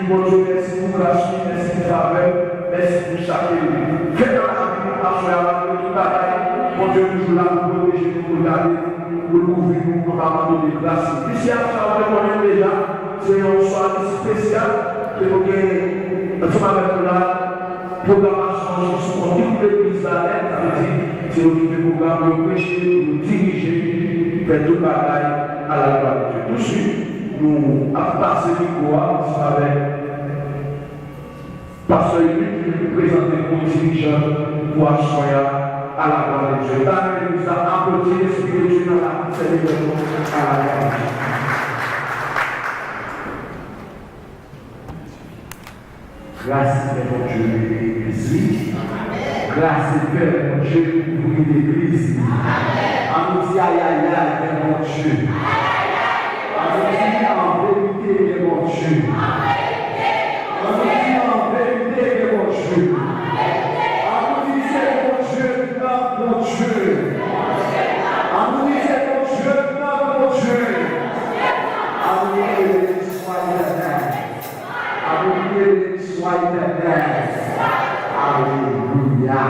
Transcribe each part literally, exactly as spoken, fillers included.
Bondye, mèsi pou gras li, mèsi pou favè, mèsi pou sa ke li fè nan lavi nou aswè a, malgre tout bagay. Bondye toujou la pou pwoteje nou, pou l gade nou, pou l kouvri nou, pou nou pa abandone gras li. Mesye, aswè a, nou konnen deja, se yon swa espesyal ke nou gen ansanm avèk nou la. Pwogramasyon sou kondwit legliz la nèt, sa vle di, se yo ki fè pwogram, yo preche, yo dirije, fè tout bagay à la gloire de Dieu. Touswit, nou ap pase mikwo a ansanm avèk Pastè Yuri ki vin prezante nou dirijan pou aswè a, à la gloire de Dieu. Tann legliz la aplodi Lespri de Dye nan lavi Sènyè nou, à la gloire de Dieu. Gras Seyè Bondye legliz li. Gras Seyè Bondye kouvri legliz li. Ann nou di ayayay, gen Bondye. Ann nou di an verite, gen Bondye. Ann nou di an verite, gen Bondye. Ann nou di se Bondye k nan Bondye. Ann nou di se Bondye k nan Bondye. Ann nou di Swa etènèl. Alelouya. Alelouya.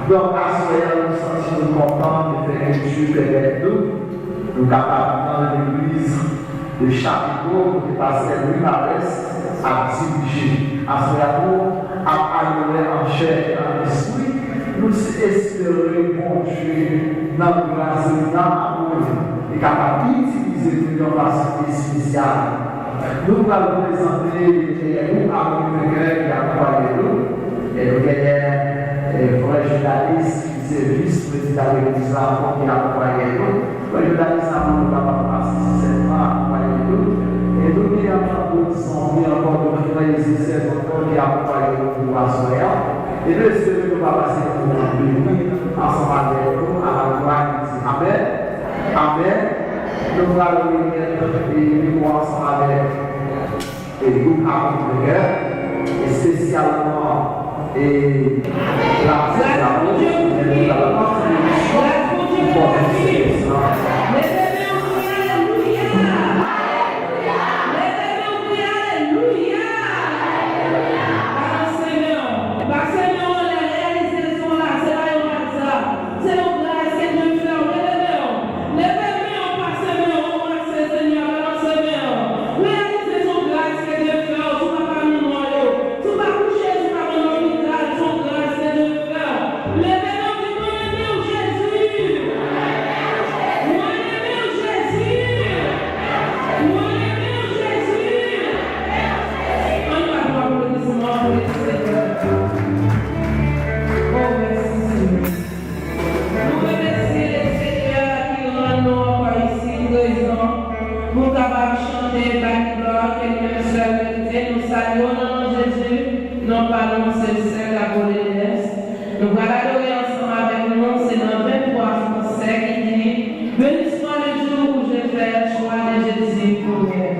Donk, aswè a, nou santi nou kontan de fè ke Dye pèmèt nou, nou kapab nan legliz de Chapiko, kote pastè Louis Mares ap dirije. Aswè a, nou ap adore an chè e an lespri. Nou espere Bondye, nan gras li, nan amou li, li kapab itilize nou yon fason espesyal. Nou pral prezante, eh, nou avèk venkè ki akonpaye nou. E nou genyen, eh, frè Judalis ki se vis prezidan legliz la ankò ki akonpaye nou. Frè Judalis la pou nou kapab asiste sèlman akonpaye nou. E nou genyen ankò de zanmi ankò, de frè e sè ankò ki akonpaye nou pou aswè a. E nou espere nou va pase yon moman beni ansanm avèk nou, à la gloire de Dieu. Amèn. Amèn. Nou pral remèt, e, mikwo ansanm avèk, e, gwoup Akonpaye, espesyalman, e, la Sè Lapo, ki gen yon kontribisyon pou pòze sèvis la. Leve men w, kri alelouya! Leve men w, kri alelouya! Balanse men w. Pase men w anlè, reyalize se yon la, se pa yon aza. Se yon gras ke Dye fè w. Leve men w. Leve men w, pase men w, anbrase Senyè a, balanse men w. Reyalize se yon gras ke Dye fè w. Si w pa pami mò yo, si w pa kouche, si w pa nan lopital, se yon gras ke Dye fè w. Leve men w, di, "Mwen renmen w, Jezi. Mwen renmen w, Jezi. Mwen renmen w, Jezi." Ann bat yon aplodisman pou Lesenyè. Oh, mèsi, Senyè. Nou remèsye Lesenyè a ki rann nou ankò isi prezan pou n kapab chante, ba li glwa ke li menm sèl merite. Nou salye w nan non Jezi, nan pa nou se sèl Lapolenes. Nou pral adore ansanm avèk nou, se nan venntwa fransè ki di, "Béni soit le jour où j'ai fait le choix de Jésus pour moi."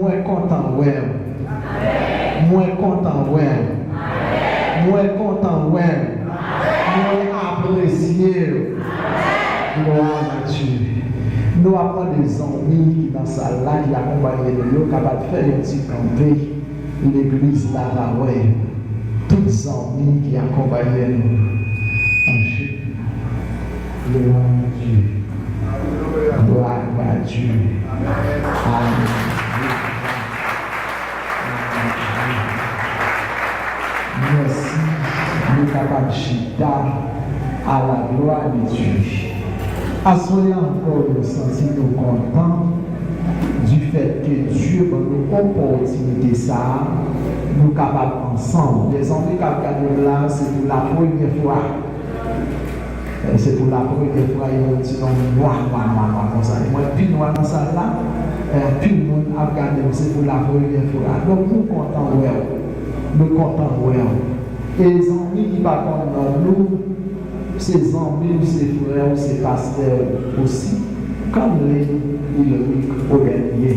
Mwen kontan wè w. Mwen kontan wè w. Mwen kontan wè w. Mwen apresye w. Glwa a Dye. Nou ap mande zanmi ki nan sal la, ki akonpaye nou yo, kapab fè yon ti kanpe. Legliz la va wè. Tout zanmi ki akonpaye nou. Anjou. Glwa a Dye. Glwa a Dye. Alelouya. Mèsi. Nou kapab chita. À la gloire de Dieu. Aswè a ankò, nou santi nou kontan du fait que Dye ban nou opòtinite sa a, nou kapab ansanm. Dèzanmi k ap gade m la, se pou la premyè fwa. Eh, se pou la premyè fwa, yo wè m ti nonm nwa, nwa, nwa, nwa konsa. E mwen pi nwa nan sal la, eh, anpil moun ap gade m, se pou la premyè fwa. Donk, nou kontan wè w. Nou kontan wè w. E zanmi ki pa konn non nou, se zanmi w, se frè w, se pastè w osi. Conley Ulrich Aubernier.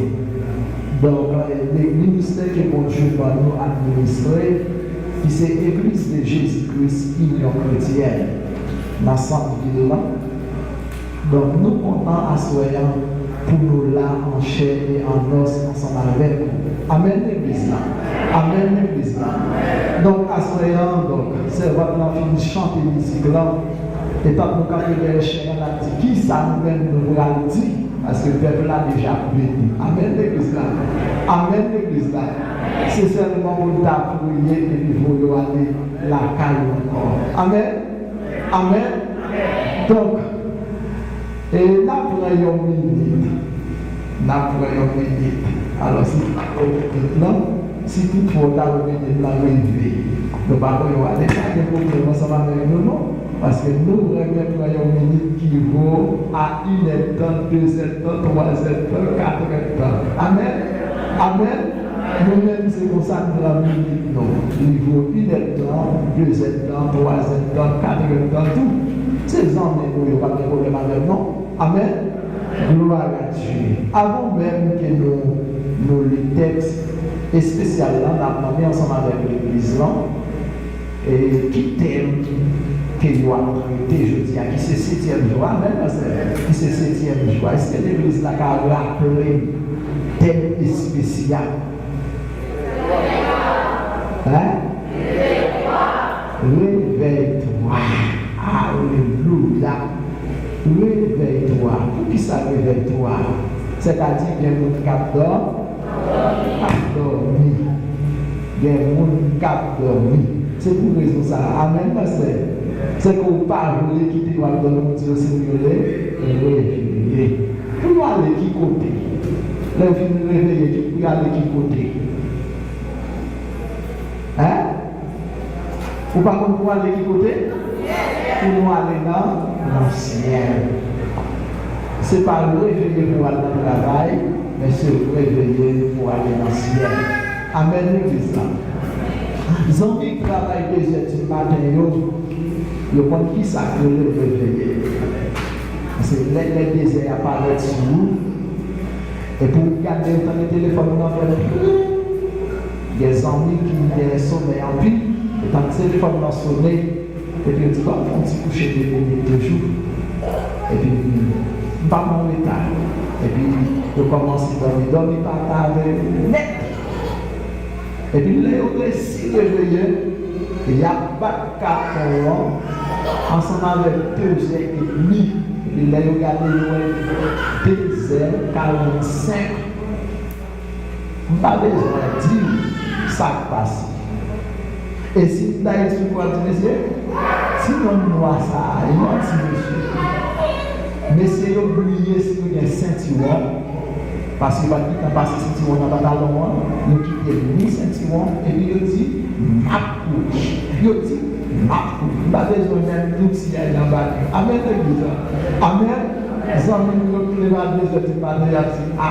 Donk, eh, legliz ke Bondye ban nou administre, ki se Eglise de Jésus-Christ Union Chrétienne nan sant vil lan. Donk, nou kontan aswè a pou nou la an chè e an nòs ansanm avèk ou. Amèn, legliz la. Amèn, legliz la. Donk, aswè a, donk, sèvant lan fin chante mizik lan. E tank nou kanpe dèyè chè a, n ap di, "Kisa nou menm nou pral di?" Paske pèp la deja beni. Amèn, legliz la. Amèn, legliz la. Se sèlman pou n ta priye epi voye w ale lakay ou ankò. Amèn. Amèn. Donk, e n ap pran yon minit. N ap pran yon minit. Alò, si w ta pran minit lan, si toutfwa w ta wè minit lan rive, nou pa voye w ale, pa gen pwoblèm ansanm avèk nou, non. Paske nou renmen pran yon minit ki vo a inèdtan, dezèdtan, twazèdtan, katrèdtan. Amèn. Amèn. Nou menm, se konsa n pran minit nou. Li vo inèdtan, dezèdtan, twazèdtan, katrèdtan tou. Se zanmi nou yo, pa gen pwoblèm avè nou. Amèn. Glwa a Dye. Avan menm ke nou, nou li tèks espesyal la, n ap mande ansanm avèk legliz lan, e ki tèm ke yo ap trete jodi a, ki se setyèm jou a, amèn, pastè, ki se setyèm jou a. Èske legliz la ka raple n tèm espesyal? Hein? Réveille-toi. Alelouya. Réveille-toi. Poukisa réveille-toi? Sètadi, gen moun k ap dò-, k ap dòmi. Gen moun k ap dòmi. Se pou rezon sa a. Amèn, pastè. Se ke w pa vle kite yo ap dòmi, w di yo, "Seyè, reveye." Pou yo ale ki kote? Lè yo fin reveye, ki, pou yo ale ki kote? Hein? Ou pa konn pou ale ki kote? Pou nou ale nan, nan syèl. Se pa reveye pou al nan travay, men se reveye pou ale nan syèl. Amèn, legliz la. Zanmi k travay dezè di maten yo, yo konn kisa k rele reveye. Se lè, lè dezè a parèt sou ou, epi w gade, w tande telefòn nan fè pling. Gen zanmi ki gen somèy anpil, etan telefòn nan sone, epi yo di, "Bon, fè yon ti kouche de minit toujou." Epi, m pa pran reta. Epi, yo kòmanse dòmi, dòmi pa ta avè yo nèt. Epi, lè yo resi reveye, y ap bat katon an ansanm avèk dezè edmi. Epi lè yo gade, yo wè dezè karannsenk. M pa bezwen di w sa k pase. E si m ta eksplike w, w ap di, "Mesye, ti nonm nwa sa a, e yon ti mesye." Mesye yo bliye si yo gen sentiwon. Paske yo pa t gentan pase sentiwon nan pantalon an, yo kite ni sentiwon, epi yo di, "M ap kouri." Yo di, "M ap kouri." M pa bezwen menm di w ti a anba li. Amèn, legliz la. Amèn. Zanmi m yo ki leve a dezè di maten, y ap di, "A,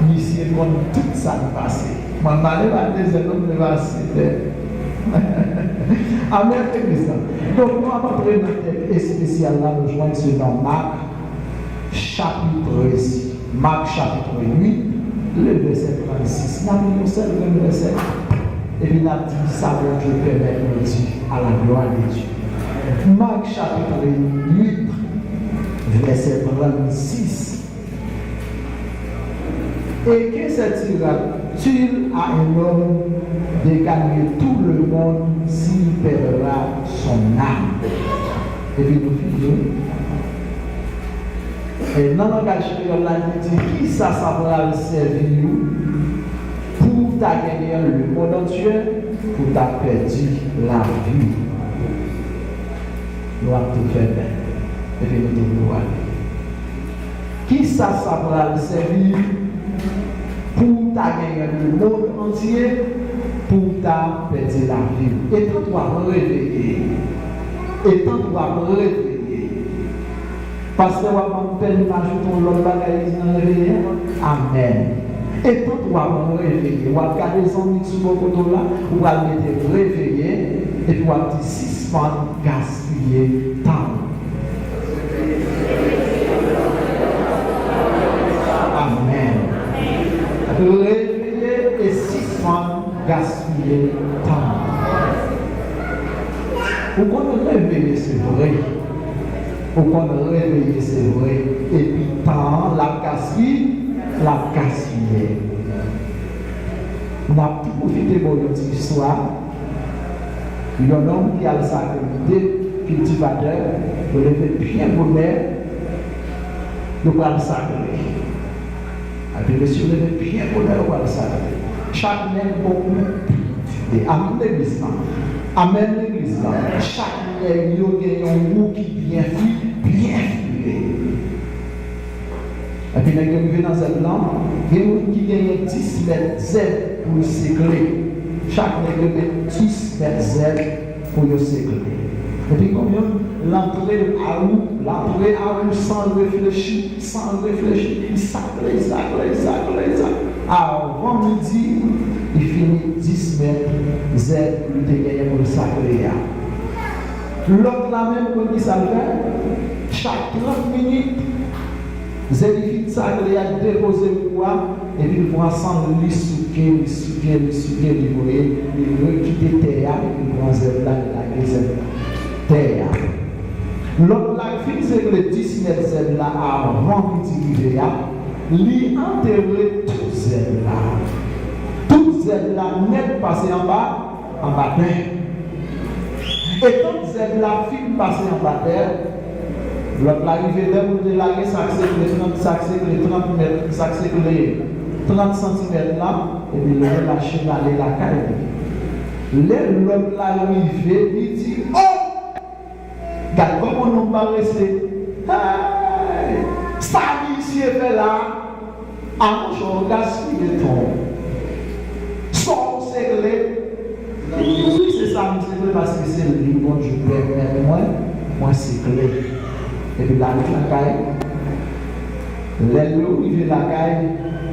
misye konn tout sa k pase." Mwen, m pa leve a dezè non, m leve a sèt è. Amèn, legliz la. Donk, nou ap antre nan tèks espesyal la, nou jwenn se nan Mak, chapit, Mak chapit uit, Le vèsè trannsis. N ap li yon sèl grenn vèsè, epi n ap di sa Bondye pèmèt nou di, à la gloire de Dieu. Mak chapit uit, vèsè trannsis. Et que servira-t-il à un homme de gagner tout le monde s'il perdra son âme? Epi nou fini. E nan langaj kreyòl la, li di, kisa sa pral sèvi w pou w ta genyen lemonn antye, pou w ta pèdi lavi w? Nou ap tou fèmen, epi nou tou pou ale. Kisa sa pral sèvi w pou w ta genyen lemonn antye, pou w ta pèdi lavi w? Etan w ap reveye, etan w ap reveye, Pastè, w ap ban m pèmi m ajoute yon lòt bagay nan reveye a? Amèn. Etan w ap reveye, w ap gade zanmi sou bò kote w la, ou pral mete reveye, epi w ap di, sispann gaspiye tan. Amèn. Reveye e sispann gaspiye tan. Ou konn reveye, se vre. Ou konn reveye, se vre. Epi tan an, l ap gaspi-, l ap gaspiye. N ap tou pwofite ba w yon ti istwa. Yon nonm ki al sakle, de kiltivatè, yo leve byen bonè, yo pral sakle. Epi mesye leve byen bonè, yo pral sakle. Chak nèg gon gwoup. E, amèn legliz lan. Amèn legliz lan. Chak nèg yo gen yon wou ki byen fi, byen file. Epi nèg yo rive nan zèb lan, gen moun ki genyen dis mèt zèb pou l sekle. Chak nèg yo gen dis mèt zèb pou yo sekle. Epi konbyen l antre a wou, l antre a wou san reflechi, san reflechi, li sakle, li sakle, li sakle, li sakle. Avan midi, li fini dis mèt zèb li te genyen pou l sakle a. Lòt la menm, konn ki sa l fè? Chak trant minit, zèb li fin sakle a, depoze wou a, epi l pran san l, li souke, li souke, li souke, li voye, li rekite tè a, epi l pran zèb la, li lage zèb tè a. Lòt la fin sekle dis mèt zèb la avan midi rive a, li antere tout zèb la. Tout zèb la nèt pase anba, anba tè. Etan zèb la fin pase anba tè, lòt la rive, lè moun te lage sa k sekle trant, sa k sekle trant mèt, sa k sekle trant santimèt la, epi l relache l ale lakay li. Lè lòt la rive, li di, "O! Gad kòman nonm parese! Hey! Sa misye fè la a?" A monchè, w gaspiye tan w. Sa w sekle, wi, se sa m sekle, paske se li Bondye pèmèt mwen, mwen sekle. Epi l al lakay. Lè yo rive lakay,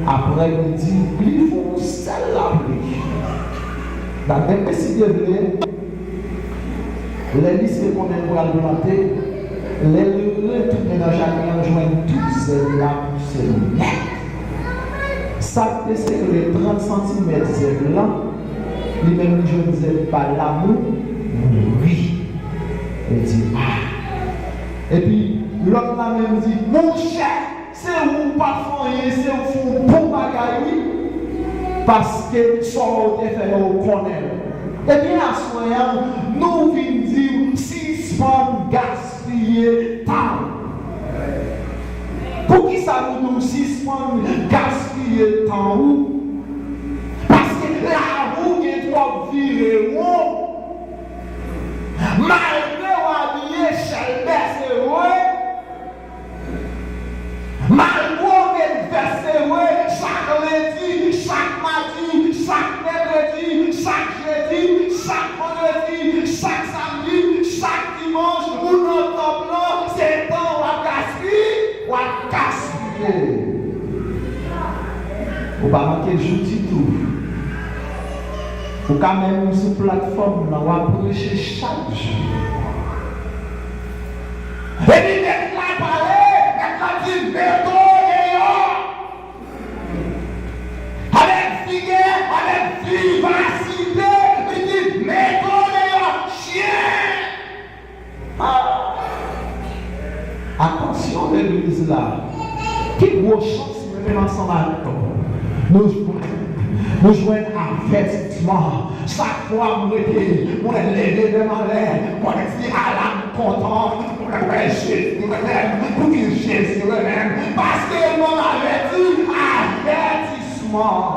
aprè midi, li fè yon sèl lapli. Dapre si Dye vle, lè misye konnen l pral plante, lè l retounen nan jaden an, l jwenn tout zèb la pouse nèt. Sa k te sekle trant santimèt zèb lan, li menm li jwenn zèb pa l la mou-, mouri. Li di, "A!" Epi lòt la menm di, "Monchè, se ou pa fè anyen, se ou fè yon bon bagay, wi. Paske sa w te fè yo konnen l." Ebyen, aswè a, nou vin di w, sispann gaspiye tan w. Poukisa nou di w sispann gaspiye tan ou? Paske lavi w gen twòp vire won. Malgre w abiye chèlbè, se vre, malgre w met vès, se vre, chak lendi, chak madi, chak mèkredi, chak jedi, chak vandredi, chak samdi, chak dimanch, ou nan tanp lan, se tan w ap gaspiye, w ap gaspiye. Ou pa manke jou ditou. Ou ka menm sou platfòm nan, w ap preche chak jou. Epi nèg la pale, nèg la di, "Mete w deyò!" Ki gwo chans mwen menm ansanm avèk nou, nou jwenn, nou jwenn avètisman. Chak fwa m rete, mwen leve men m anlè, mwen di, "Ala m kontan, mwen wè Jezi renmen m." Pouki Jezi renmen m? Paske l ban m avèti, avètisman.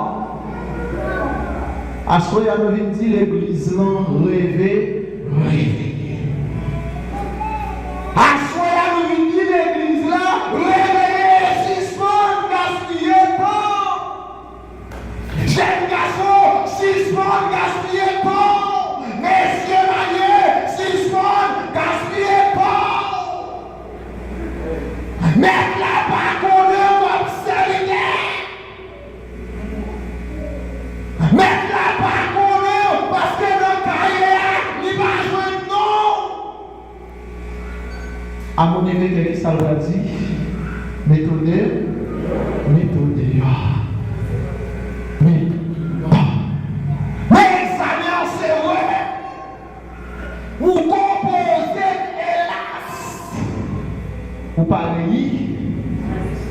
Aswè a nou vin di legliz lan, reve, reveye. Aswè a nou vin di legliz la, reveye, sispann gaspiye tan. Jèn gason, sispann gaspiye tan w. Mesye marye, sispann gaspiye tan w. Mèt la pa konnen w ap sèvitè. Mèt la pa konnen w paske nan kaye a, li pa jwenn non w. Amonife kè ki sa l pral di? Metode, metode, yo. Metode. Mezanmi, an se vre. Ou konpoze, elas. Ou pa reyi.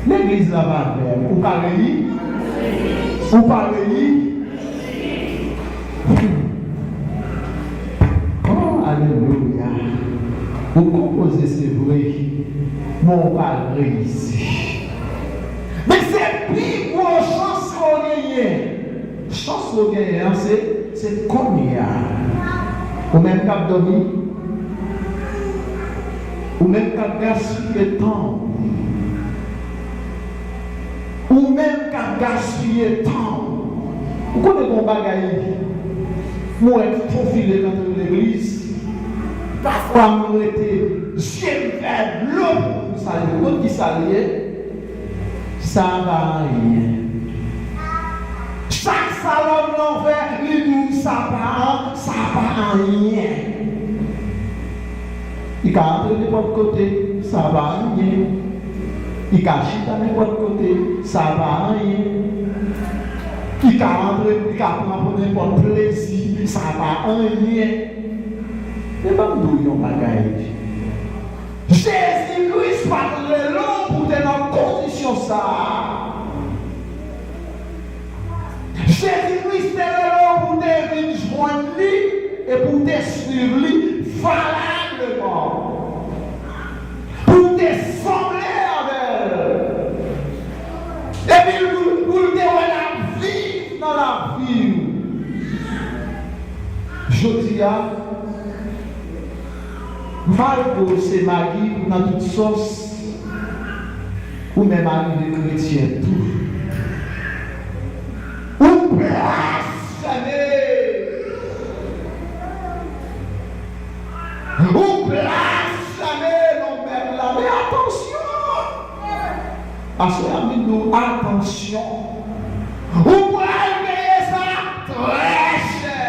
Legliz la pa vle. Ou pa reyi. Ou pa reyi. Oh, alelouya. Ou konpoze, se vre, men ou pa reyisi. Men se pi gwo chans ke w genyen. Chans ou genyen an, se, se kounye a. Ou menm k ap dòmi, ou menm k ap gaspiye tan w, ou menm k ap gaspiye tan w. Ou konnen gen yon bagay, mwen wè ki fofile nan legliz. Pafwa m rete, zye m fè dlo pou m salye. Ou konn ki sa l ye? Sa pa anyen. Chak sa lòm nan fè, li di w sa pa an, sa pa anyen. Li ka antre nenpòt kote, sa pa anyen. Li ka chita nenpòt kote, sa pa anyen. Li ka antre, li ka pran nenpòt plezi, sa pa anyen. Men ban m di w yon bagay. Jezi Kris pa t rele w pou w te nan kondisyon sa a. Jezi Kris te rele w pou w te vin jwenn li e pou w te swiv li valableman, pou w te sanble avè l, epi pou, pou l te wè l ap viv nan lavi w. Jodi a, malgre w se magi pou nan tout sòs, ou menm a rive kretyen tou. Ou blasfeme! Ou blasfeme non Mèt la! Men atansyon! Aswè a, m vin di w, atansyon! Ou pral peye sa trè chè!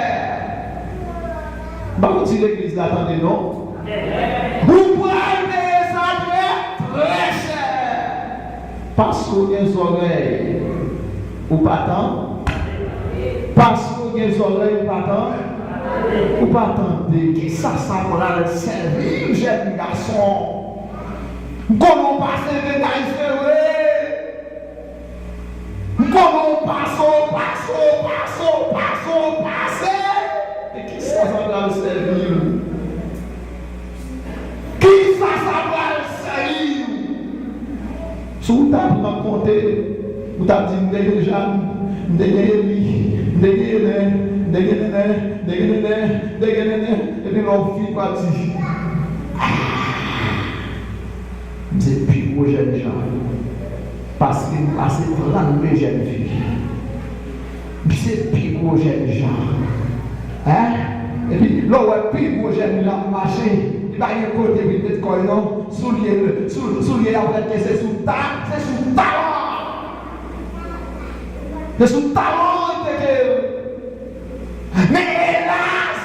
M pa konn si legliz la tande non. Ou pral peye sa trè, trè chè! Paske w gen zòrèy, ou pa tan-, paske w gen zòrèy, ou pa tan-, ou pa tande. Kisa sa pral sèvi w, jèn gason? M konnen w pase detay, se vre. M konnen w pase, w pase, w pase, w pase, w pase. Men kisa sa pral sèvi w? Kisa sa pral sèvi w? Si w t ap nan konte, ou t ap di, "M te gen Jan, m te gen Eli, m te gen Elen, m te gen Nènè, m te gen Nènè, m te gen Nènè," epi lè w fin, w ap di, "Ah, m se pi gwo jènjan, paske m pase trannde jèn fi." M se pi gwo jènjan. Hein? Epi, lè w wè pi gwo jènjan ap mache, li pa gen kote pou l met kò l non. Soulye, sou, soulye y ap rete se sou ta, se sou talon. Se sou talon l te ke. Men elas!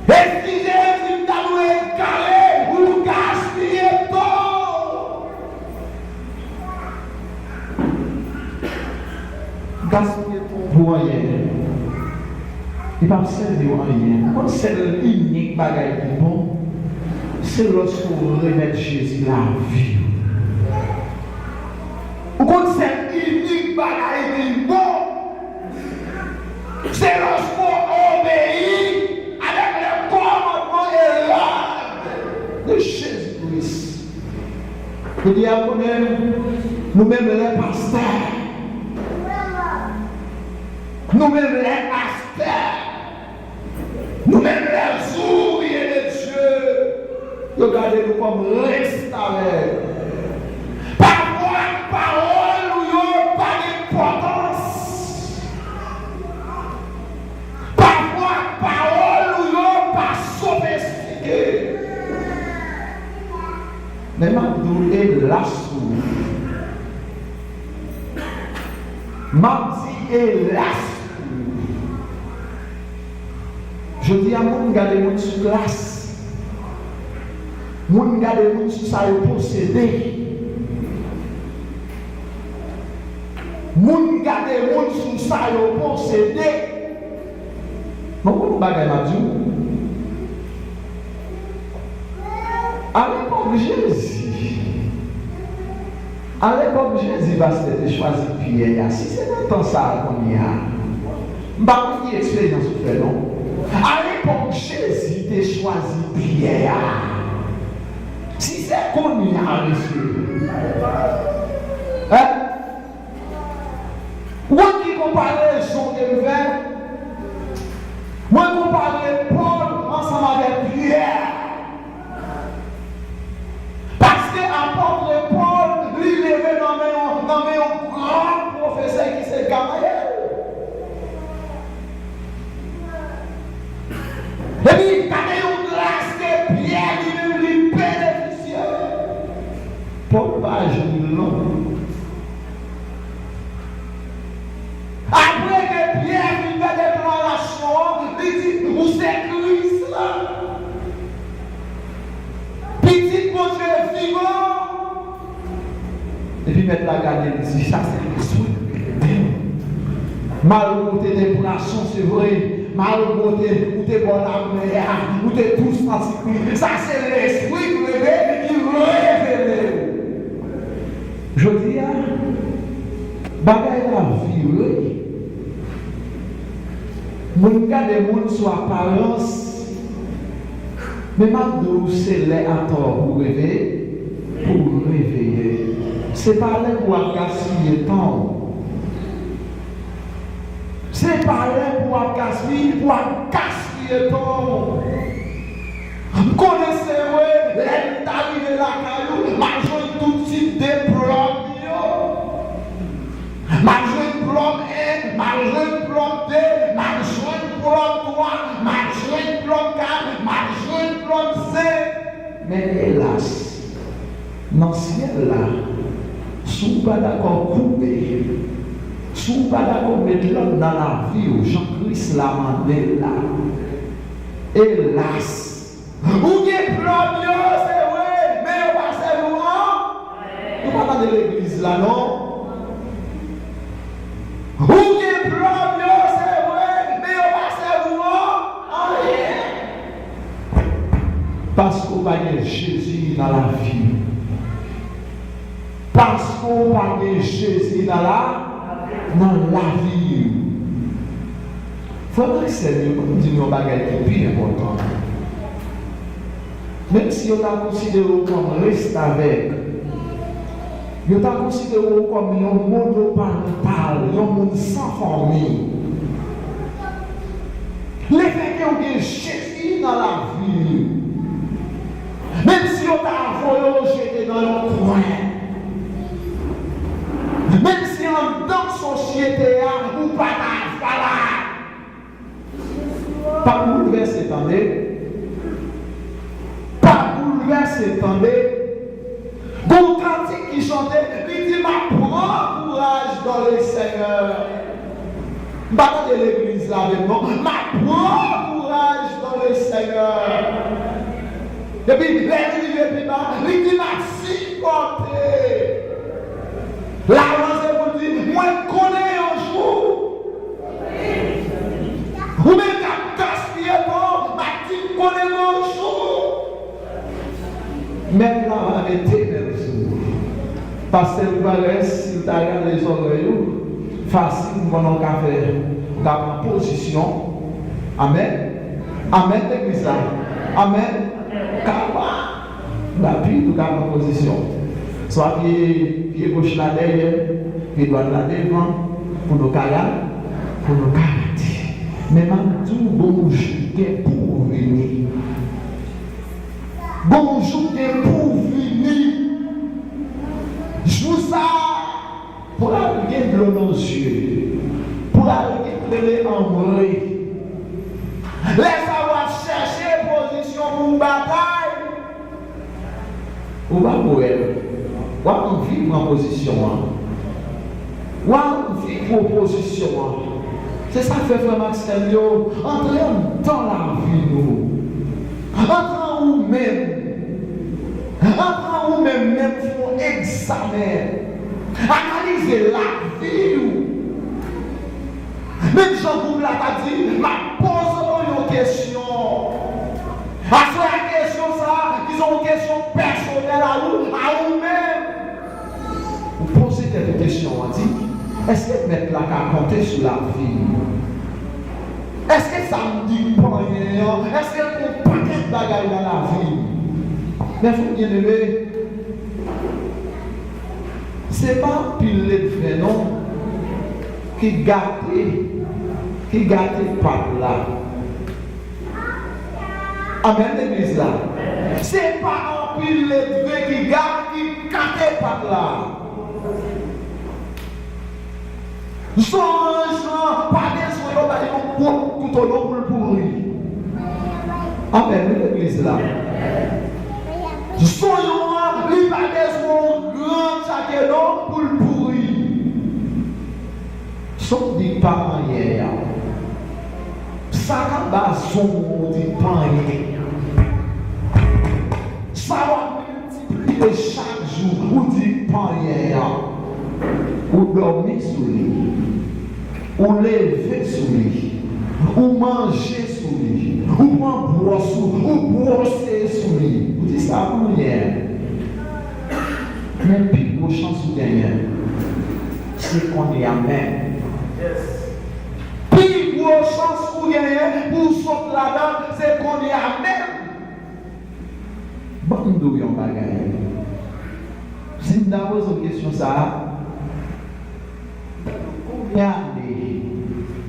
Eskize m si m ta dwe gade ou gaspiye tan w. Gaspiye tan w pou anyen. Li p ap sèvi w anyen. Ou konn sèl inik bagay ki bon, se lòske w remèt Jezi lavi w. bagay ki bon, se lòske w obeyi avèk les commandements et l'ordre de Jésus-Christ. Jodi a, nou menm, nou menm lè pastè, nou menm lè pastè, nou menm les ouvriers de Dieu, yo gade nou kòm restavèk. Pafwa pawòl ou yo pa gen enpòtans. Pafwa pawòl ou yo pa sofistike. Men m ap di w elas pou ou. M ap di elas pou ou. Jodi a, moun gade moun sou klas. Moun gade moun sou sa yo posede. Moun gade moun sou sa yo posede. Bon, bon, bagay m ap di w. Alepòk Jezi, alepòk Jezi, pastè te chwazi Pyè a. Si se nan tan sa a kounye a, m pa konn ki eksperyans ou fè, non. Alepòk Jezi te chwazi Pyè a. Si se kounye a, mesye. Hein? Ou konn ki konparezon ke m fè? Mwen konpare Pòl ansanm avèk Pyè. Paske apòt Pòl, li leve nan men yon, nan men yon gran pwofesè ki se Gamayèl. Epi, gade yon gras ke Pyè li menm li benefisye. Pòl pa jwenn l non. Apre ke Pyè fin fè deklarasyon an, li di, "Ou se Kris la, Pitit Bondye vivan." Epi mèt la gade l, li di, "Sa se lespri ki rele w. Malgre w te de pwason, se vre. Malgre w te, ou te bò lamè a, ou te tou santi kri. Sa se lespri ki rele, ki revele w." Jodi a, bagay la vire. Moun gade moun sou aparans. Men m ap di w, se lè atò pou w reve, pou w reveye. Se pa lè pou w ap gaspiye tan w. Se pa lè pou w ap gaspiye, pou w ap gaspiye tan w. M konnen se vre, lè m ta rive lakay ou, m ap jwenn tout tip diplòm yo. M ap jwenn diplòm en, m ap jwenn diplòm de, m ap jwenn diplòm twa, m ap jwenn diplòm kat, m ap jwenn diplòm senk. Men elas, nan syèl la, si w pa dakò koupe, si w pa dakò met lòd nan lavi w, jan Kris la mande l la, elas, ou gen diplòm yo, se vre, men yo pa sèvi w an. Nou pa tande legliz la, non? Ou gen diplòm yo, se vre, men yo pa sèvi w an anyen. Paske w pa gen Jezi nan lavi w. Paske w pa gen Jezi nan la, nan lavi w. Frè m ak sè m yo, ban m di nou yon bagay ki pi enpòtan. Menm si yo ta konsidere w kòm restavèk, yo ta konsidere w kòm yon monoparantal, yon moun san fanmi. Lefètke w gen Jezi nan lavi w, menm si yo ta voye w jete nan yon kwen, menm si anndan sosyete a ou pa ta valab, pa boulvèse, tande. Pa boulvèse, tande. Gon kantik ki chante, li di, "M ap pran kouraj dans le Seigneur." M pa tande legliz la menm non. "M ap pran kouraj dans le Seigneur." Epi, lè li rive pi ba, li di, "M ap sipòte." L avanse pou l di, "Mwen konnen yon jou." Ou menm k ap gaspiye tan w, m ap di, "M konnen gon jou." Mèt la va mete men l sou ou. Pastè Alvarez, si l ta rale zòrèy ou, Fasil pou konnen w ka fè, w ka pran pozisyon. Amèn. Amèn, legliz la. Amèn. Ou ka pran, rapid, ou ka pran pozisyon. Swa pye, pye goch la dèyè, pye dwat la devan, pou nou ka, pou nou ka rete. Men m ap di w, gon jou gen pou vini. Gon jou gen pou vini. Jou sa a, pou l al gen dlo nan zye, pou l al gen rele anmwe. Lè sa a w ap chèche pozisyon pou w batay, ou pa pou wè l. W ap anvi pran pozisyon an. W ap anvi pran pozisyon an. Se sa k fè frè m ak sè m yo, antre anndan lavi nou. Antre an ou menm. Antre an ou menm, menm fè yon egzamen. Analize lavi w. Menm jan gwoup la ta di, m ap poze w yon kesyon. Aswè a, kesyon sa a, ki se yon kesyon pèsonèl a ou, a ou menm. Ou poze tèt ou kesyon an, di, èske Mèt la ka konte sou lavi m? Èske sa m di k pa anyen an, èske l pou yon pakèt bagay nan lavi m? Mezanmi byeneme, se pa anpil ledven non ki gate, ki gate pat la. Amèn, legliz la. Se pa anpil ledven ki ga-, ki gate pat la. Zonj lan pa bezwen yo ba li yon gwo kout kouto non pou l pouri. Amèn, wi, legliz la. Zonyon an, li pa bezwen yon gran tchake non pou l pouri. Sa w di k pa anyen an, sa k anba zong ou di k pa anyen an, sa w ap miltipliye chak jou ou di k pa anyen an, ou dòmi sou li, ou leve sou li, ou manje sou li, ou pran bwòs ou, ou bwose sou li, ou di sa pa anyen. Men pi gwo chans ou genyen, se kounye a menm. Pi gwo chans ou genyen pou w sot ladan, se kounye a menm. Ban m di w yon bagay. Si m ta poze w kesyon sa a, konbyen ane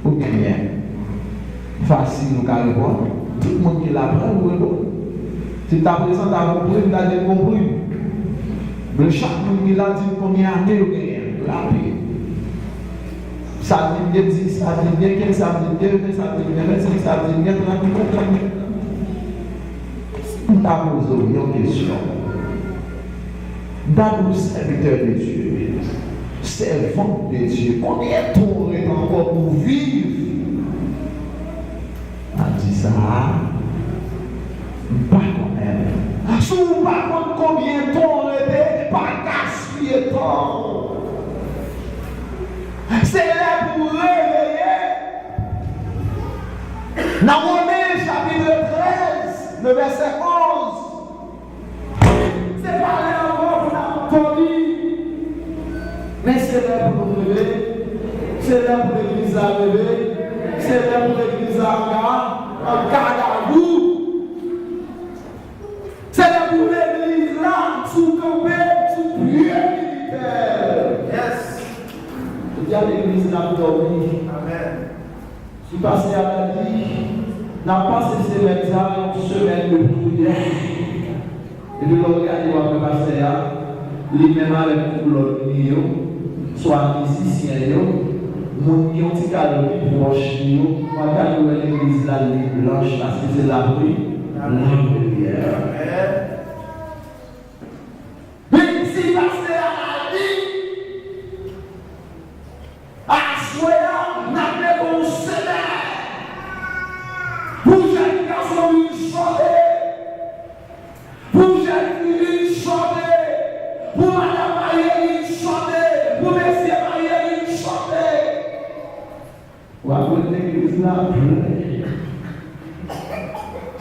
ou genyen? Fasil, ou ka reponn. Tout moun ki la prè, ou reponn. Si m ta prezante a gon pri, m ta di l gon pri. Men chak moun ki la di m konbyen ane yo genyen. Rapid. Sa di m gen dis, sa di m gen kenz, sa di m gen ven, sa di m gen vennsenk, sa di m gen trant, m gen trant, m gen trant. Si m ta poze w yon kesyon, m ta di w, sèvitè de Dye, sèvant de Dye, konbyen tan w ret ankò pou w viv? Nan di sa a, m pa konnen. Si w pa konn konbyen tan w rete, pa gaspiye tan w. Se lè pou w reveye. Nan Women chapit trèz, nan vèsè onz, se pa lè ankò pou n ap dòmi, men se lè pou nou leve, se lè pou legliz la leve, se lè pou legliz la an ga-, an gadavou. Se lè pou legliz la sou kanpe sou pye militè. Yes. Jodi a legliz la ap dòmi. Amèn. Si pastè a ta di, n ap pase semèn sa a yon semèn de priyè. Epi lè w gade w ap wè pastè a, li menm avèk tout lòt li yo, swa mizisyen yo, moun ki yon ti kal pi pwòch li yo, w ap gade w wè legliz la li blanch paske se lapri, lapriyè. Men si pastè a la di, aswè a, n ap mete yon semèn pou jèn gason vin chante, pou jèn fi vin chante, pou madanm marye vin chante, pou mesye marye vin chante. W ap wè legliz la plen.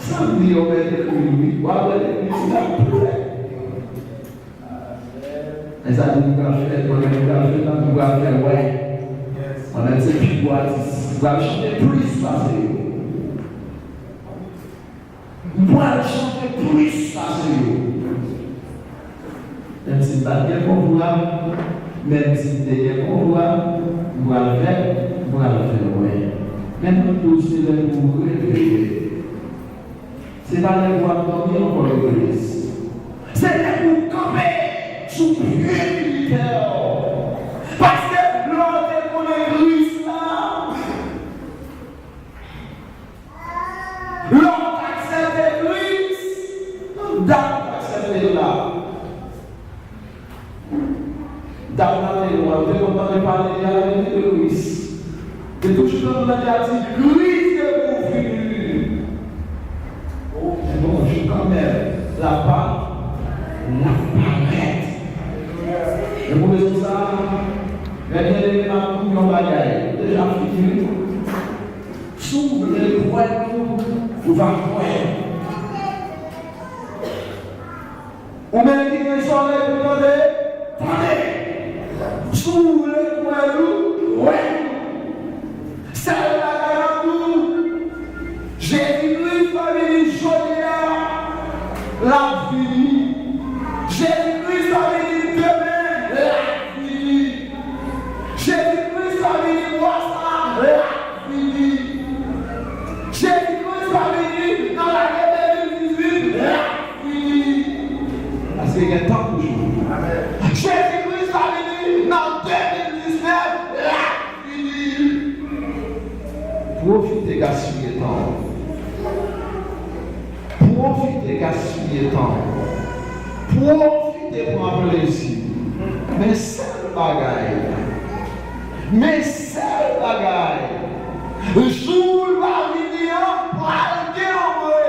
Sanble yo mete wi, wi. W ap wè legliz la plen. Men sa nou pral fè, mwen menm pral fè, tankou pral fè wè. Sa vle di se pi gwo atis. M pral chante plis pase yo. M pral chante plis pase yo. Menm si m pa t gen konvwa, menm si m te gen konvwa, m pral fè, m pral fè wè. Men nou tou se lè pou w reveye. Se pa lè pou w ap dòmi ankò legliz. Se lè pou w kanpe sou pye militè w. Paske lè w te konnen Kris la, lè w t aksepte Kris, dat w t aksepte l la. Dat maten nou an, te konn tande pale de avni de Kris. Te toujou tande nan te a di, Kris gen pou vini. O, men gon jou kanmenm, l ap pa, l ap parèt. E pou rezon sa a, men byeneme, m ap di w yon bagay, deja fini wi. Si w vle kwè tou, ou va kwè. Ou menm ki gen zòrèy pou tande, tande. Si w vle kwè tou, kwè tou. Sèl bagay m ap di w, Jezi Kris pa vini jodi a, l ap vini. Jezi Kris pa vini demen, l ap vini. Jezi Kris pa vini mwa sa a, l ap vini. Jezi Kris pa vini nan lane de mil dizuit, l ap vini. Paske gen tan toujou. Jezi Kris pa vini nan de mil diznèf, l ap vini. Pwofite gaspiye tan w. Pwofite gaspiye tan w. Pwofite pran plezi. Men sèl bagay. Men sèl bagay. Jou l va vini an pral gen anmwe.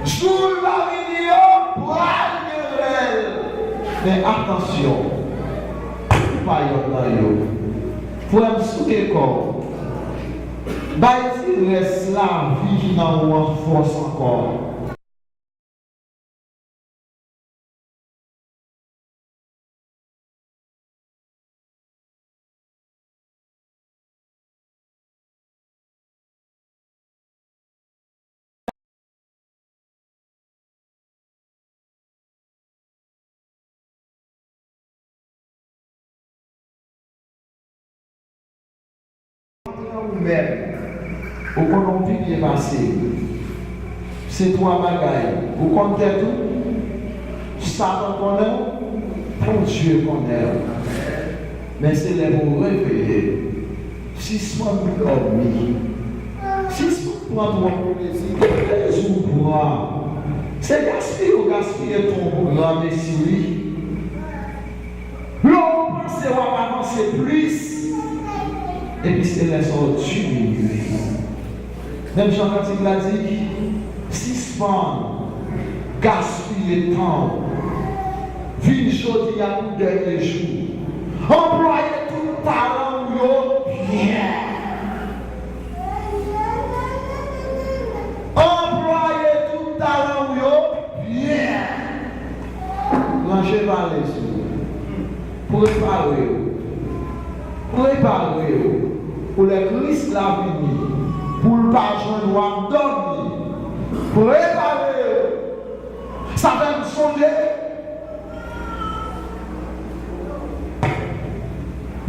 Jou l va vini an pral gen rèl. Men atansyon. Ou pa yonn nan yo. Frè m, souke kò w. Bay ti rès lavi ki nan ou an fòs ankò. Ou menm, ou konnen w pi byen pase m. Se twa bagay. Ou konn tèt ou, Satan konnen w, Bondye konnen w. Men se lè pou w reveye. Sispann dòmi. Sispann pran twòp plezi. Ki plezi w pran? Se gaspiye w gaspiye tan w pou granmesi wi. Lè w panse w ap avanse plis, epi se lè sa w diminye. Menm jan kantik la di, sispann gaspiye tan w. Vin jodi a pou dènye jou. Anplwaye tout talan w yo byen. Anplwaye tout talan w yo byen. Ranje valèz ou. Prepare w. Prepare w pou lè Kris la vini, pou l pa jwenn w ap dòmi. Prepare w. Sa fè m sonje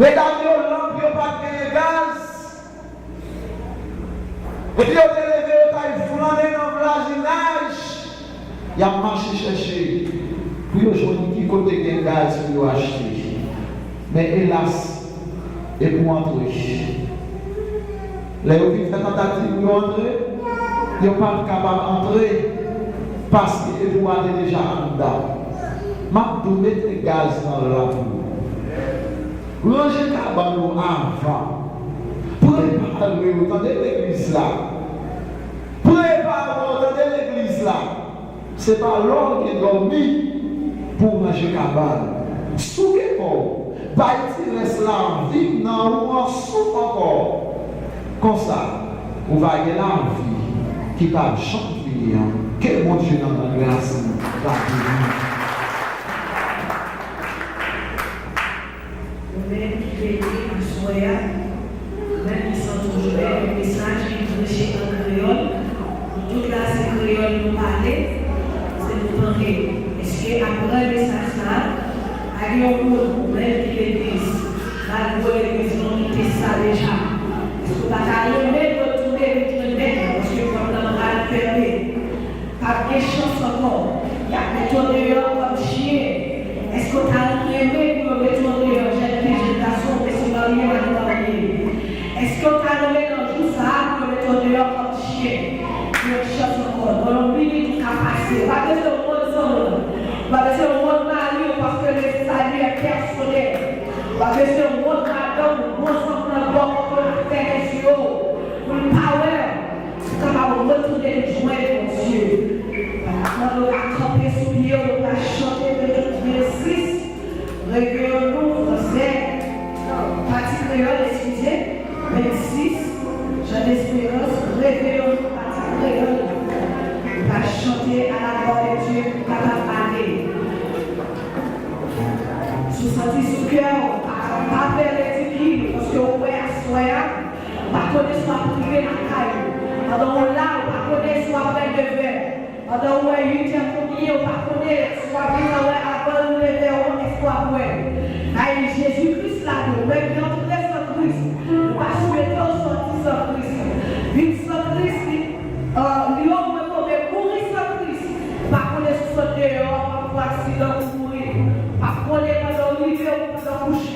medam yo, lanp yo pa t genyen gaz. Epi yo te leve, yo t al flannen nan vwajinaj. Y ap mache chèche pou yo jwenn ki kote gen gaz pou yo achte. Men elas, e pou antre. Lè yo vin fè tantativ pou yo antre, yo pa t kapab antre, paske epou a te deja anndan. M ap tou mete gaz nan la pou ou. Ranje kabann ou avan. Prepare w, tande legliz la. Prepare w, tande legliz la. Se pa lè w gen dòmi pou w ranje kabann. Souke kò w. Bay ti rès lavi nan ou an souf ankò. Konsa, ou va gen lavi ki p ap janm fini an. Ke Bondye nan gran gras li va beni w. Ou menm ki veye aswè Jodi a, menm ki santi w jwenn yon mesaj ki preche an kreyòl, nou tout la se kreyòl nou pale, se nou tande. Èske apre mesaj sa a, pa gen yon moun ou menm ki legliz, malgre legliz nou kite sa deja? Èske w pa ta renmen retounen vin jwenn Mèt la, paske pòt lan pral fèmen? Pa gen chans ankò. Y ap mete w deyò kòm chen. Èske w ta renmen pou yo mete w deyò, jèn fi, jèn gason, mesye marye, madanm marye? Èske w ta renmen nan jou sa a pou yo mete w deyò kòm chen? Yon chans ankò. Nan yon minit ou ka pase. Ou pa bezwen wont zanmi w. Ou pa bezwen wont mari w paske le salut est personnel. Ou pa bezwen wont madanm ou, wont zanmi w nan bò kote w ap fèmen je w pou l pa wè w. Ou kapab retounen jwenn Bondye. Pandan nou ka kanpe sou pye yo, nou ka chante de tout vensis. Réveillons-nous, fransè. Pati kreyòl, eskize. Vensis, Jean Espérance, Réveillons-nous, pati kreyòl. Nou ka chante à la gloire de Dieu, nou kapab ale. Si w santi sou kè w, pa, pa fè ridikil, paske w wè aswè a, ou pa konnen si w ap rive lakay ou. Pandan w la, ou pa konnen si w ap wè nevè. Pandan w wè uitè konbyen, ou pa konnen si w ap gentan wè avan l rive vè w, èske w ap wè. Bay Jezi Kris lavi w, menm ki antre san Kris. Nou pa swete w sòti san Kris. Viv san Kris, li, euh, li omwen tonbe mouri san Kris. Ou pa konnen si w sot deyò, w ap fè aksidan pou mouri. Ou pa konnen pandan w rive ou pandan w kouche.